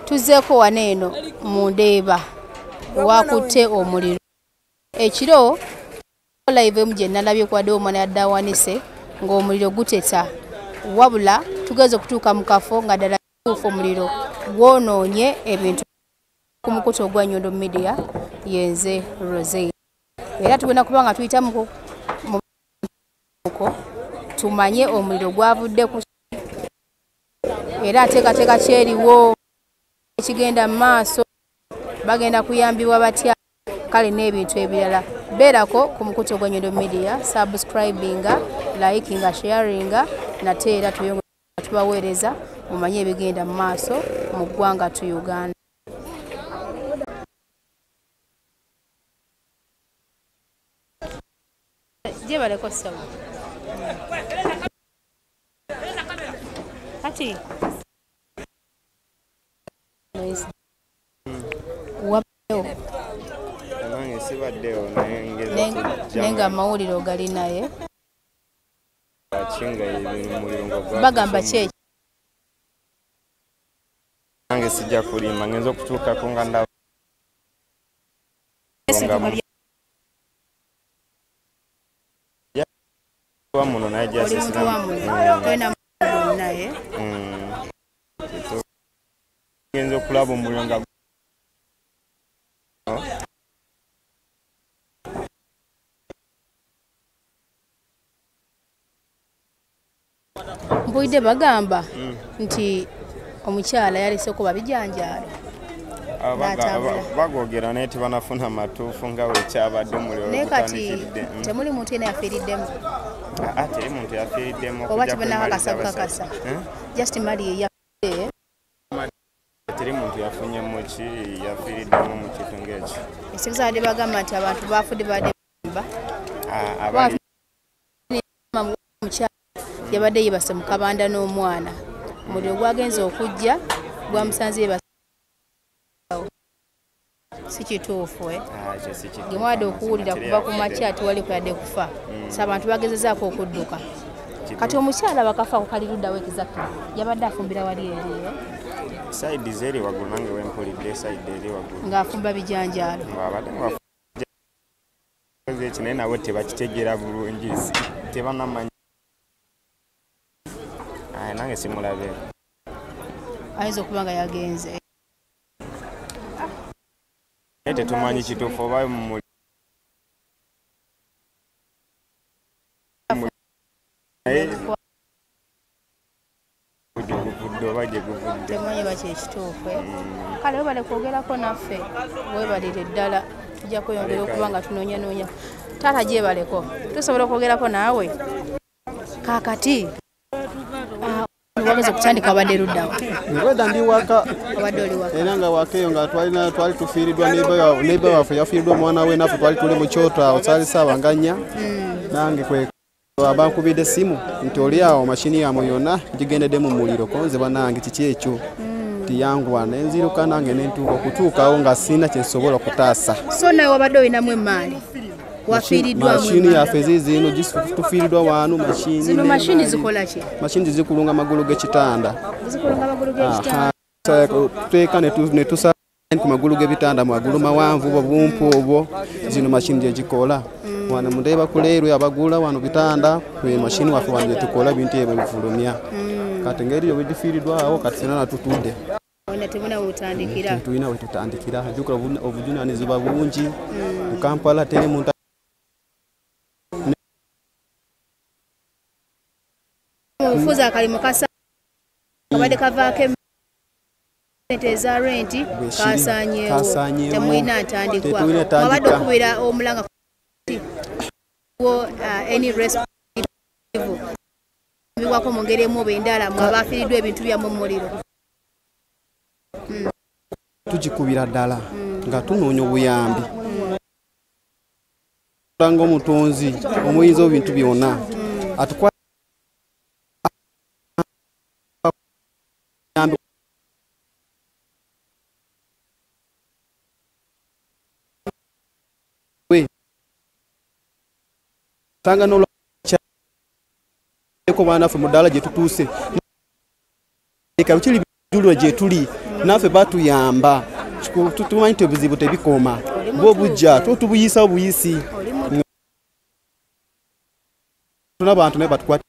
Tuzzeeko wano eno mu Ndeeba wakutte omuliro. Ekiro live emu gye nalabye kwadde omwana yadde awanise ng'omuliro guteta, wabula tugeze okutuuka mu kafo nga ddala tuufu omuliro gwonoonye ebintu. Ku mukutu ogwa Nyondo Media yenze Rose, era tugenda kuba nga tuyita mu tumanye omuliro gwavudde ku era nteekateeka kyeriwo ekigenda mu maaso, bagenda kuyambibwa batya, kale n'ebintu ebirala. Beerako ku mukutu ogwa Nyondo Media, subscribinga, likinga, sharinga, nate era tubaweereza mumanye ebigenda mu maaso mu ggwanga tu Uganda. Gyebaleko ssebo. Kati nenga amawulire ogali naye bagamba ki? Nange sijja kulimba, ngenza okutuukako nga ndaba muno naye ngenza okulaba omuliro nga mpulidde bagamba nti omukyala yalese kuba bijanjaalo. Bagogera naye tebanafuna matuufu nga wekyabadde omuliro gutandikidde. Temuli muntu yenna yafiiriddemu? Teri muntu yafiiriddemu. Oba tebanakakasa bukakasa? Just mali yeyafudde. Teri muntu yafunye muki yafiiriddemu mu kintu ng'ekyo. Ekibuzo bagamba nti abantu bafudde badde omukyala yabadde yeebase mu kabanda n'omwana. Omuliro gwagenze okujja gwamusanze yeebase. Si kituufu gemwadde okuwulira kuva ku makya tewali kuyadde kufa. So abantu bagezezaako okudduka. Kati omukyala bakafa kali luddawo exactly? Yabadde afumbira wali eri sayidi zeri waggulu, nange wempulidde sayidi eri waggulu ng'afumba bijanjaalo. Ekyo naye nabo tebakitegeera bulungi, tebanamanya. Nange simulabe, ayinza okuba nga yagenze. Naye tetumanyi kituufu oba gye guvudde, temanyi baki ekituufu. Kale webale kwogerako naffe, webalire ddala. Tujja kweyongera okuba nga tunoonyanoonya. Taata gyebaleko, tusobola okwogerako naawe? Kaakati wageze okutandika obadde luddawa? Obwedda ndi waka. Obadde oli waka? Era nga waka eyo nga twali tufiiriddwa, neighbor waffe yafiiriddwa omwana we, naffe twali tuli mu kyoto awo, saali ssaawa nga nnya. Nange kwe abankubidde essimu nti oli awo mashini yamwe yonna gigendedde mu muliro, konze bannange kiki ekyo? Tiyanguwa ne nziruka nange ne ntuuka okutuukawo nga sirina kye nsobola kutaasa. So nawe wabadde olinamu emaali? Wafiiriddwa mashini yaffe ziizino tufiiriddwa wano mashini. Zino mashini zikola ki? Mashini zikulunga magulu g'ekitanda. Zikulunga magulu g'ekitanda. Tuteeka ne tusa ku magulu g'ebitanda, magulu mawanvu oba bumpu obwo, zino mashini gye gikola. Wano mundeeba kuleerwe abagula wano bitanda, kwe mashini waffe wano gye tukola ebintu ebyo bifulumya. Kati ngeri yo bifiiriddwa awo kati ffenna tutudde. Temuna wetutandikira. Tulina wetutandikira, jjukira obuvunaanyizibwa bungi. Mu Kampala teri muntu obufuzi akalimu kabadde kavaako ssente eza renti kasaanyeewo, temulina ntandikwa. Mwabadde okubira omulanga any response biwako mu ngeri emu oba endala mwe abafiiriddwa ebintu byammwe mu muliro? Tugikubira ddala nga tunoonya obuyambi nga omutonzi omuyinza ebintu byonna atukwa tanga n'olwako baana ffe mu ddaala gye tutuuse. Kiri Julwa gye tuli naffe batuyamba tumanyi nti obuzibu tebikoma bwo bujja tubuyisa obuyisi n'abantu naye batukwata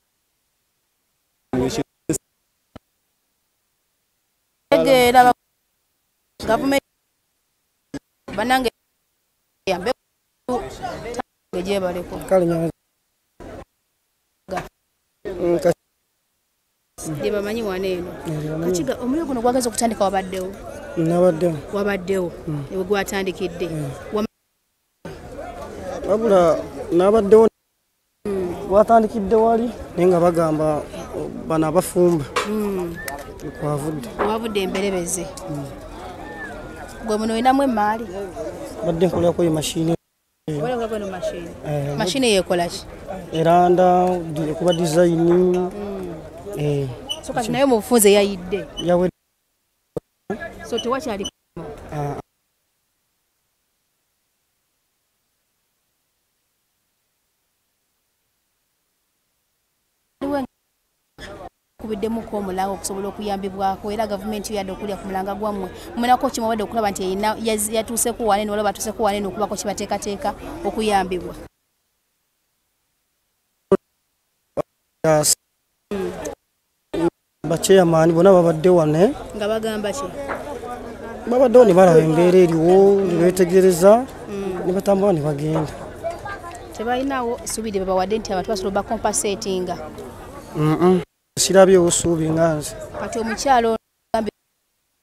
gavumenti banange yambe gyebaleko gye bamanyi wano eno. Kakiga omuliro guno gwageza okutandika wabaddewo? Nabaddewo. Wabaddewo ewe gwatandikidde? Wabula nabaddewo gwatandikidde wali naye nga bagamba bano abafumba kwavudde. Wavudde emberebeze. Gwe muno olinamu emaali? Badde nkolerako emashini. Okolako eno mashini? Mashini yeekola ki? Eranda ekuba dizayini. So kati naye mu bufunze yayidde? So tewakyali kubiddemuko omulanga okusobola okuyambibwako era gavumenti yadde okulya ku mulanga gwammwe mumenako kimuwadde okulaba nti yatuuseku wanene wala batuuseku wanene okubako kibateekateeka okuyambibwa. Bachairman bonna babadde wano nga bagamba ki? Babaddewo ne balaba embeera eriwo ne beetegereza ne batambula ne bagenda. Tebalinawo essuubi lye babawadde nti abantu basobola bakompensatinga? Sirabyewo ssuubi nga nze. Kati omukyalo ono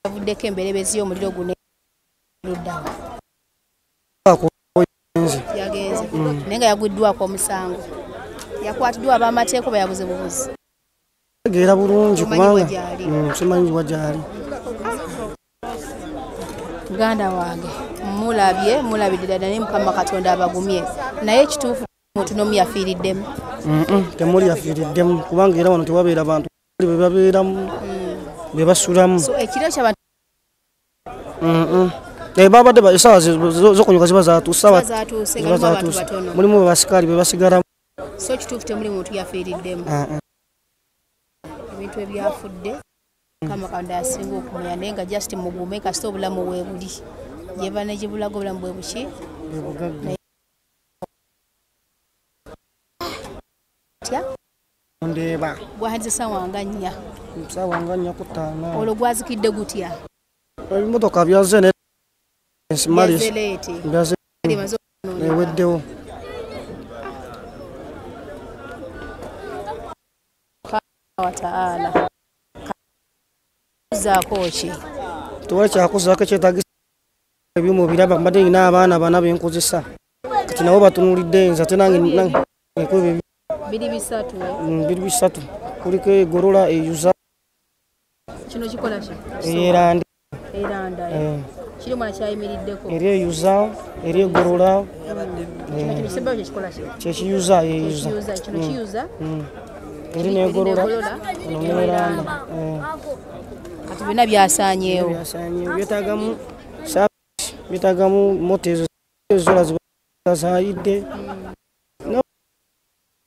avuddeko emberebezi y'omuliro guno luddawa? Yagenze naye nga yagwiddwako omusango. Yakwatiddwa ab'amateeka oba yabuze bubuzi? Tegeera bulungi kubanga simanyi wa gy'ali. Muganda wange mulabye mulabidde ddala naye Mukama Katonda abagumye naye ekituufu muntu n'omu yafiiriddemu. Temuli yafiiriddemu kubanga era wano tewabeera bantu be babeeramu be basulamu. So ekiro ky'abantu babadde essaawa z'okunyuka ziba zaatuuse mulimu basikaali be basigalamu. So ekituufu temuli muntu yafiiriddemu. Ebintu ebyafudde Mukama Katonda asinga okumanya naye nga just mugume kasita obulamu weebuli gyeva ne gibulaga obulamu bwe buki Ndeeba. Gwahandise ssaawa nga nnya. Ssaawa nga 4:05. Olwo gwazikidde gutya? Ebimotoka byazze ne byaze eweddewo. Wataala. Kuzaako ki? Tewali kyakuzaako ekyetaagisa ebyuma obiraba mbadde nina abaana bana be nkozesa. Kati nabo batunuulidde nze ate nange nkuba biri bisatu. Biri bisatu. Kuliko egolola eyuza. Kino kikola ki? Eranda. Eranda. Kiri omwana kyayimiriddeko. Eri eyuza, eri egolola. Kino kino kisembayo kye kikola ki? Kyekiyuza eyuza. Kiyuza, kino kiyuza. Eri n'egolola. Eno n'eranda. Kati byonna byasaanyeewo. Byasaanyeewo. Byetaagamu service, byetaagamu moto ezo zola ziba zaayidde.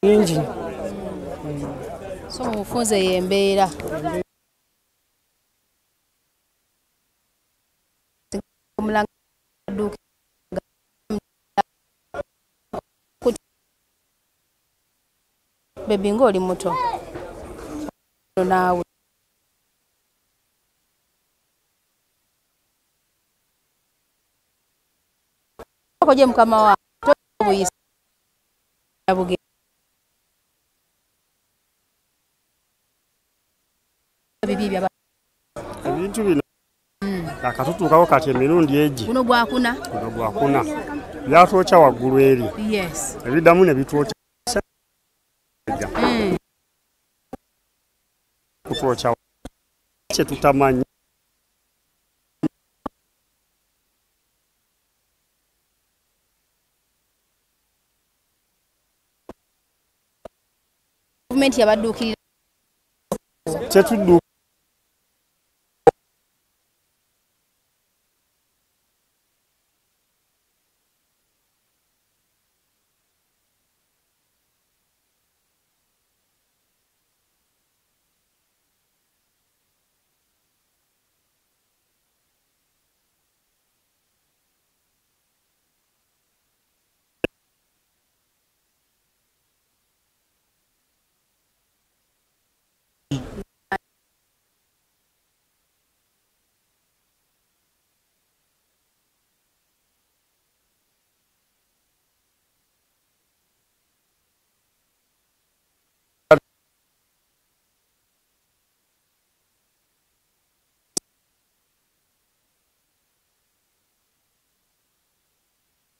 Bingi. So mu bufunze y'embeera. Bebi ng'oli muto naawe. Koje mukama wa obuyisa buge bibi byaba ebintu bino akatutuukako kati emirundi egi guno gwakuna byatwokya waggulu eri. Yes. Ebiddamu ne bitwokya kutwokya kye tutamanyi. Gavumenti yabadduukirira kyetudduka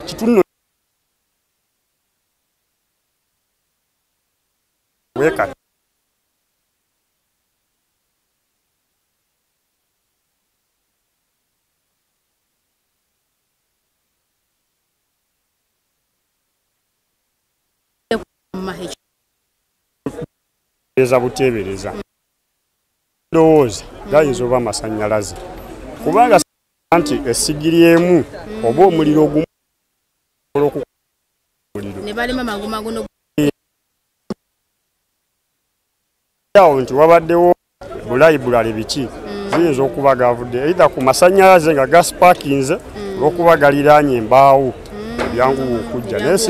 Kituno weka eza buteebereza ndowooza gayinza oba amasannyalaze kubanga nti essigiri emu oba omuliro ogumu ne balema mangu mangu awo nti wabaddewo bulayibulale biki ziyinza okuba gavudde either ku masannyalaze nga gasparkinze olw'okuba galiraanye embaawo ebyanguwa okujja naye si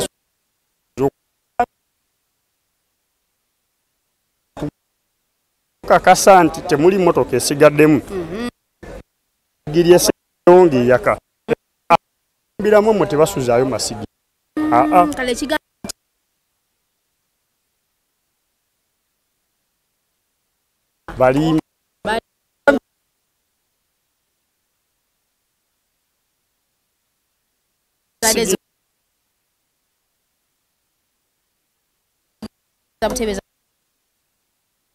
kakasa nti temuli mmotoka esigaddemu giri esigaddewo ng'eyaka mbiramu mmwe tebasuzaayo masigi aa bali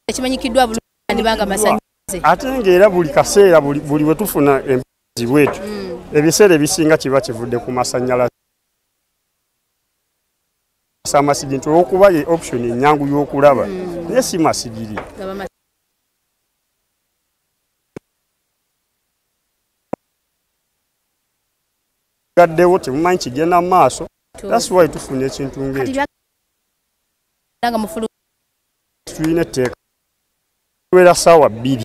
ekimanyikiddwa bulungi banga masannyalaze ate ng'era buli kaseera buli we tufuna embizi bwetu ebiseera ebisinga kiba kivudde ku masannyalaze amasigi nti olw'okuba ye option ennyangu y'okulaba naye si masigiri gaddewo temumanyi kigenda mu maaso. That's why tufuna ekintu ng'ekyo tulina etteeka tuwera ssaawa 2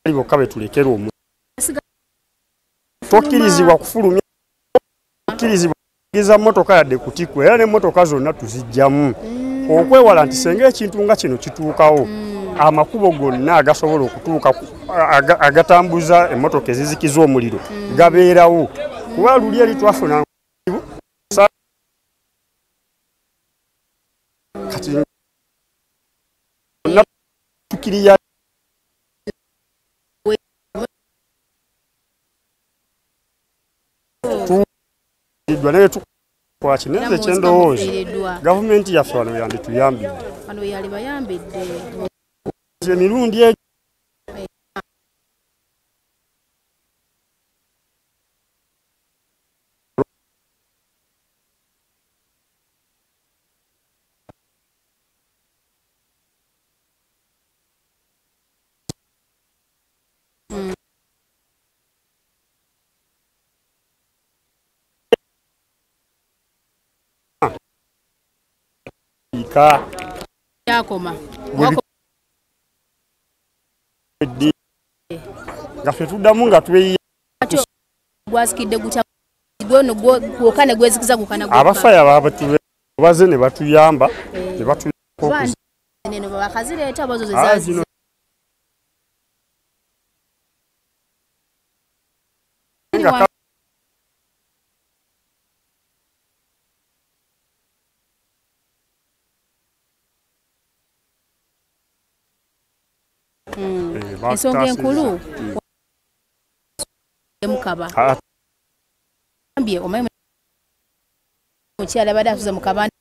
ali bokka be tulekera omu tokkirizibwa kufulumya tokkirizibwa kugiza mmotoka yadde kutikwa era n'emmotoka zonna tuzijjamu okwewala nti senga ekintu nga kino kituukawo amakubo gonna agasobola okutuuka agatambuza emmotoka ezizikiza omuliro gabeerawo kuba luli eri twafuna kati tukiriya naye tukwaki naye nze kyendowooza gavumenti yaffe wano yandituyambidde wano yali bayambidde emirundi egyo yakoma nga ffe tuddamu nga tweyiya gwasikidde gutya gwono gwokka ne gwezikiza gukana abafaya baze ne batuyamba ne batuyamba neno bakazireeta oba zo ze zazi ensonga enkulu mukaba ambye omanyi mukyala abadde asuze mu kabanda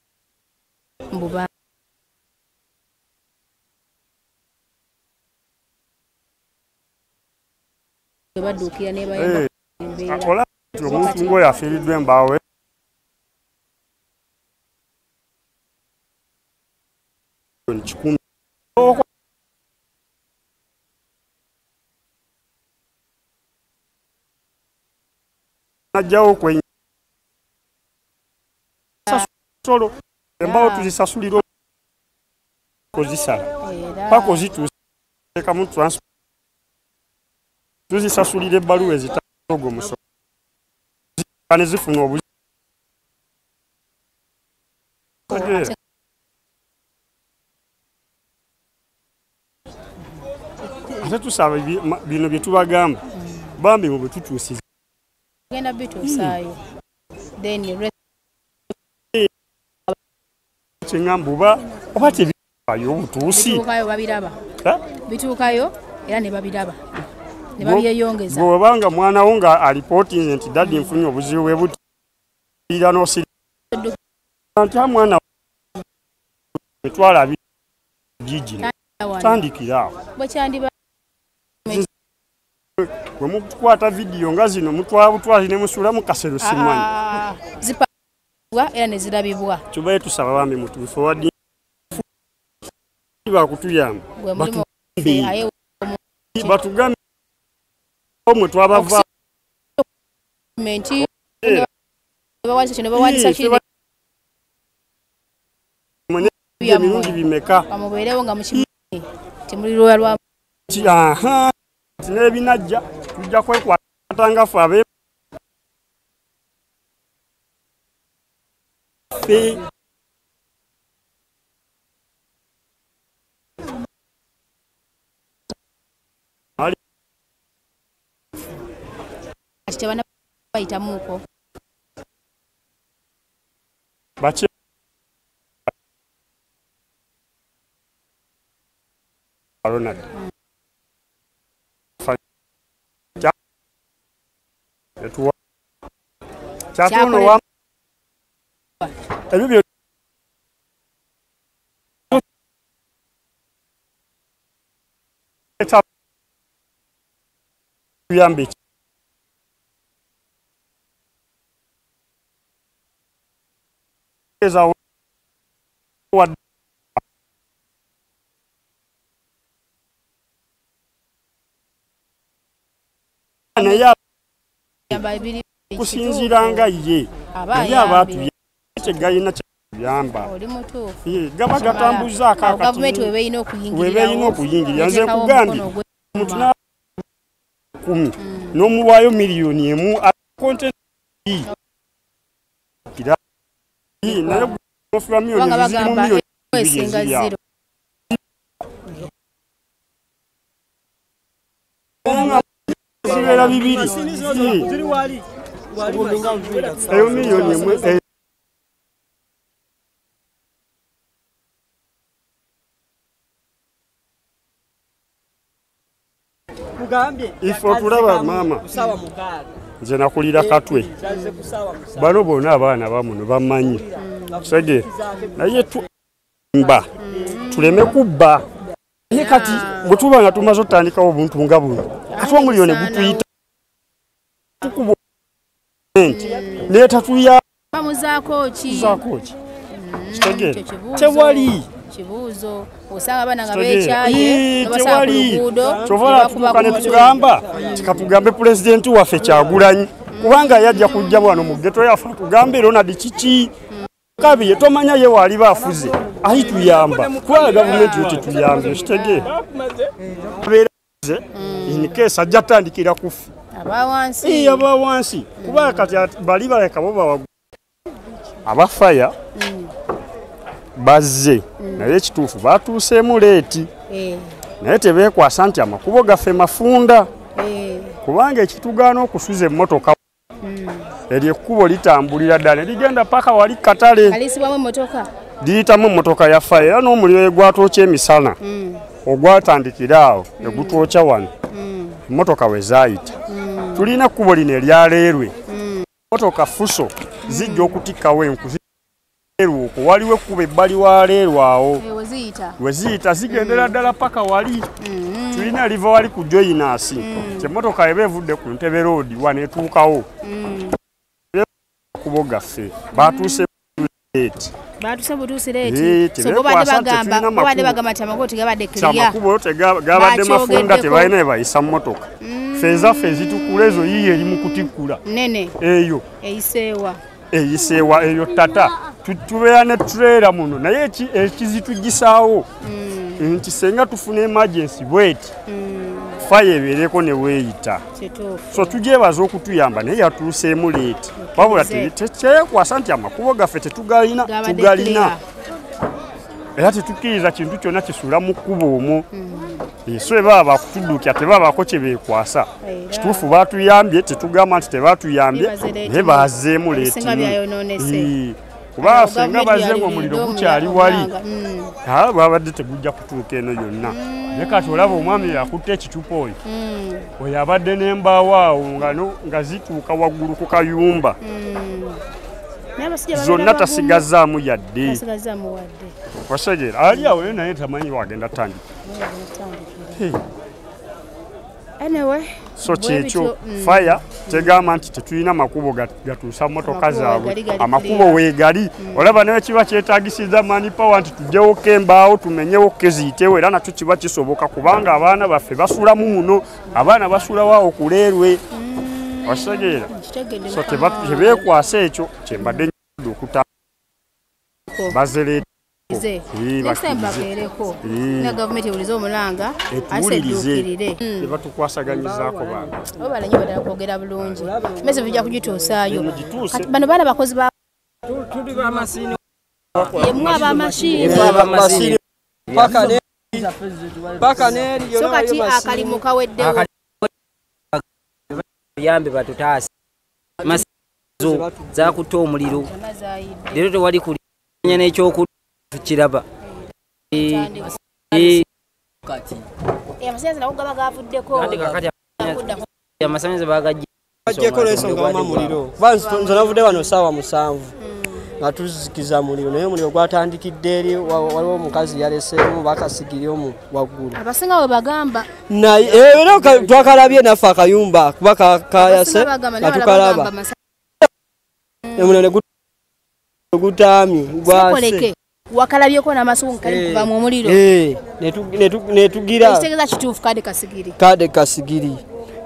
mbuba badduukira nebayamba embeera omuntu ng'oyo afiiriddwa embaawo kikumi najjawo kwenyasolo embaawo tuzisasulira kozisala paka ozituusekamu transport tuzisasulira ebbaluwa ezitaogwo omusolo ne zifuna obuzibu ate tusaba bino bye tubagamba bambi mu bwe tutuusiza genda bituusaayo then kyeŋŋamba oba oba tebituukayo obutuusi bituukayo babiraba bituukayo era ne babiraba ne babyeyongeza bw'obanga mwana wo nga alipootinze nti daddi nfunye obuzibu bwe buti ira n'osiri nti mwana mitwalo gigi tandikira awo bwe mukwata vidiyo nga zino mutwala butwazi ne musula mu kasero simanyi zipabwa era ne zirabibwa. Tubaye tusaba bambi mutuforward bakutuyamba batugambe omwe twabava menti bawandiisa kino bawandiisa kiri emirundi bimeka bamubeerewo nga mukimanyi temuli lwa aha n'ebinajja tujja kwekwata nga ffe abe tebana bayitamuuko baki Ronald kyatono wa ebyo byambe kusinziira nga ye naye abantu tegayina kyayamba gaba gatambuzaako gavumenti weba erina okuyingirira. Nze nkugambye omuntu na 10 n'omuwaayo miliyoni 1 naye ofuba miliyoni ziri mu miliyoni 2 zibeera 2 eyo miliyoni 1 ife otulaba maama nze nakulira Katwe bano bonna abaana bamuno bamanyi sege naye mba tuleme kubba naye kati bwe tuba nga tumaze otandikawo obuntu nga buno ate omuliro ne gutuyita tukuba naye bamuzaako ki kitegeera tewali kibuuzo osanga abaana nga beekyaye nobasanga ku luguudo kyovala tutuuka ne tugamba kikatugambe pulezidenti waffe Kyagulanyi kubanga yajja kujja wano mu ghetto yaffe atugambe Ronald kiki kabiye tomanya ye wali bafuze ayituyamba kubanga gavumenti yo tetuyambye kitegeera in case ajja tandikira kufa abawansi abawansi kuba kati bali baleka bo bawa abafaya bazze naye ekituufu batuuseemu leeti naye tebeekwasa nti amakubo gaffe mafunda kubanga ekitugaana okusuza emmotoka eryo ekkubo litambulira ddala ligenda paka wali katale liyitamu emmotoka ya faya era n'omuliro egwatwokya emisana ogwatandikira awo ne gutwokya wano emmotoka we zaayita tulina ekkubo lino eryaleerwe emmotoka fuso zijja okutikkawo enku okwo waliwo ekkubo ebbali waleerwe awo we ziyita zigendera ddala paka wali tulina liva wali ku Joyinasi emmotoka eba evudde ku Ntebe Road wano etuukawo kubo gaffe batuuse leeti batuuse butuusi leeti so babadde bagamba nti amakubo tegabadde clear amakubo gabadde mafunda tebalina ebayisa mmotoka ffe ezaffe ezitukula ezo yiyo eri mu kutikkula nene eyo eyiseewa eyo tata tubeera ne trailer muno naye ekizitugisaawo nti senga tufuna emergency bweti fire ebeereko ne weeyita so tugyebaza okutuyamba naye yatuuseemu leeti wabula tekyekwasa nti amakubo gaffe tetugalina tugalina era tetukkiriza kintu kyonna kisula mu kkubo omwo so eba bakutuddukya tebabaako kye beekwasa kituufu baatuyambye tetugamba nti tebaatuyambye naye baazzeemu leeti kuba singa bazze ng'omuliro gukyali wali babadde tegujja kutuuka eno yonna naye kati olaba omwami yakutte ekicupa oyo oyo abadde n'embaawo awo nga zituuka waggulu ku kayumba Zonna tasigazaamu yadde. Wasegeera ali awo naye tamanyi wagenda tandika. Anyway, so kyekyo fire tegamba nti tetulina makubo gatuusa mmotoka zaabwe, amakubo weegali. Olaba naye kiba kyetaagisiza mani power nti tujjewoko embaawo tumenyewo keziyitewo, era nakyo kiba kisoboka kubanga abaana baffe basulamu muno, abaana basulawo awo ku leerwe. Wasegeera so tebeekwasa ekyo kyembadde njagala okuta bazireeta. Bakeereko na gavumenti ewulize omulanga asedduukirire tebatukwasaganyizaako bantu oba nyo badala kwogera bulungi mese bijja kugituusaayo. Kati bano baana bakozi ba tuli b'amasini yemwe ab'amashini paka n'eri so kati akalimu kaweddewo yambe batutaase masizo zakutta omuliro leero tewali kulinya n'ekyokulya tukiraba. Amasannyalaze nago gaba gavuddeko. Amasannyalaze bagaggyeko n'ensonga wama muliro. Nze navudde wano ssaawa 7 nga tuzikiza muliro, naye omuliro gwatandikidde eri, waliwo omukazi yaleseemu bakasigiri omu waggulu. Abasinga bwe bagamba naye era twakalabye naffe akayumba kuba kayase nga tukalaba omuliro ne gutaamye gwase. Wakalabyeko n'amasuku nkali kuva mu muliro. Netugira. Ekitegeeza kituufu kade kasigiri. Kade kasigiri.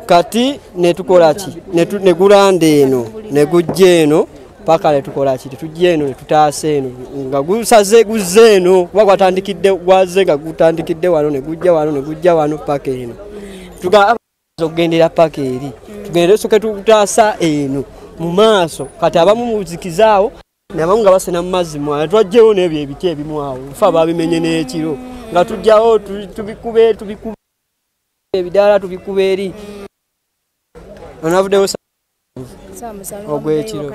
Kati netukola ki? Negulanda eno, negujja eno, paka netukola ki? Tujja eno netutaasa eno. Nga gusaze guzze eno, kuba gwatandikidde gwaze nga gutandikidde wano negujja wano negujja wano paka eno. Tugamba okugendera paka eri. Tugende soke tutaasa eno mu maaso. Kati abamu muzikizaawo nabamu nga basena mu mazzi mwana twajjewo n'ebyo ebiti ebimu awo nfa babimenye n'ekiro nga tujjawo tubikube tubikube ebidaala tubikube eri. Onavuddewo ogw'ekiro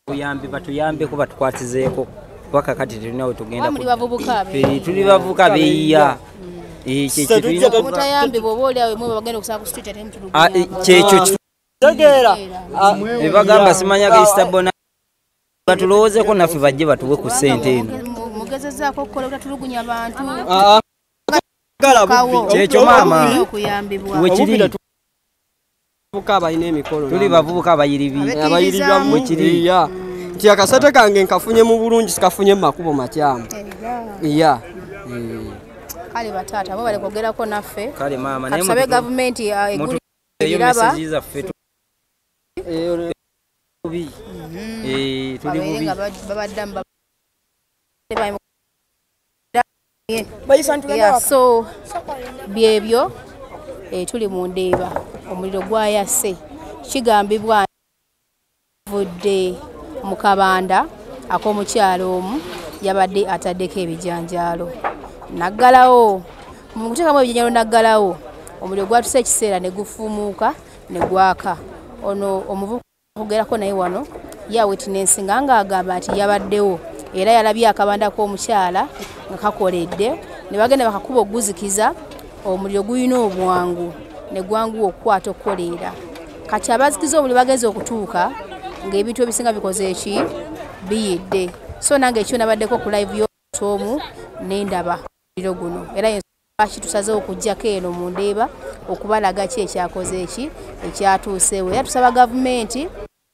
buyambi batuyambeko batukwatizeeko kuba kakati tetulina we tugenda. Tuli bavubuka beeyiya. Mutayambibwa oba oli awo mwe bagenda okusaba ku street ate mutulugunya. Kyekyo tegeera ebagamba simanya geistabona batulowoozeko naffe bajje batuwe ku ssente eno. Mugezezaako okukola obutatulugunya bantu. Kyekyo maama wekiri abalina emikolo tuli bavubuka abayiribi wekiri nti akasente kange nkafunye mu bulungi sikafunye mu makubo makyamu. Iya kale bataata bo bali kwogerako naffe. Kale maama naye tusabe gavumenti eguliraba tuli bubi So byebyo tuli mu Ndeeba omuliro gwayase kigambibwa vudde mu kabanda ak'omukyalo omu yabadde ataddeko ebijanjaalo naggalawo mu kuteekamu ebijanjaalo naggalawo omuliro gwatuse ekiseera ne gufuumuuka ne gwaka. Ono omuvubuka okugerako naye wano ya witness nga agamba nti yabaddewo era yalabye akabanda k'omukyala nga kakoledde ne bagenda bakakuba oguzikiza omuliro gulina obwangu ne gwanguwa okukwata okukoleera. Kati abazikiza omuliro bagenze okutuuka ng'ebintu ebisinga bikoze eki biyidde. So nange ekyo nabaddeko ku live y'omuntu omu ne ndaba omuliro guno era lwaki tusazeewo okuggyako eno mu Ndeeba okubalaga ki ekyakoze eki ekyatuuseewo. Era tusaba gavumenti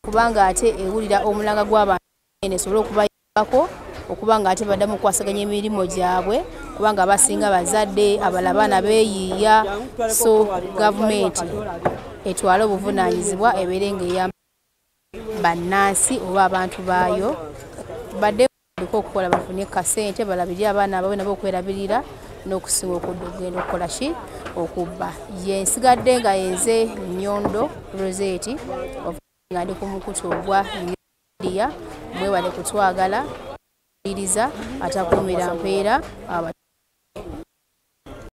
kubanga ate ewulira omulanga gw'abantu esobole okubayambako okubanga ate baddamu okukwasaganya emirimu gyabwe kubanga abasinga bazadde abalala baana beeyiiya. So gavumenti etwale obuvunaanyizibwa ebeere ng'eyamba bannansi oba abantu baayo badde okukola bafune kasente balabirire abaana baabwe nabo okwerabirira n'okusinga okudda okugenda okukola ki okubba. Ye nsigadde nga yenze Nnyondo Rosette nga ndi ku mukutu ogwa Media. Mwebale kutwagala iriza atakuumira mpeera.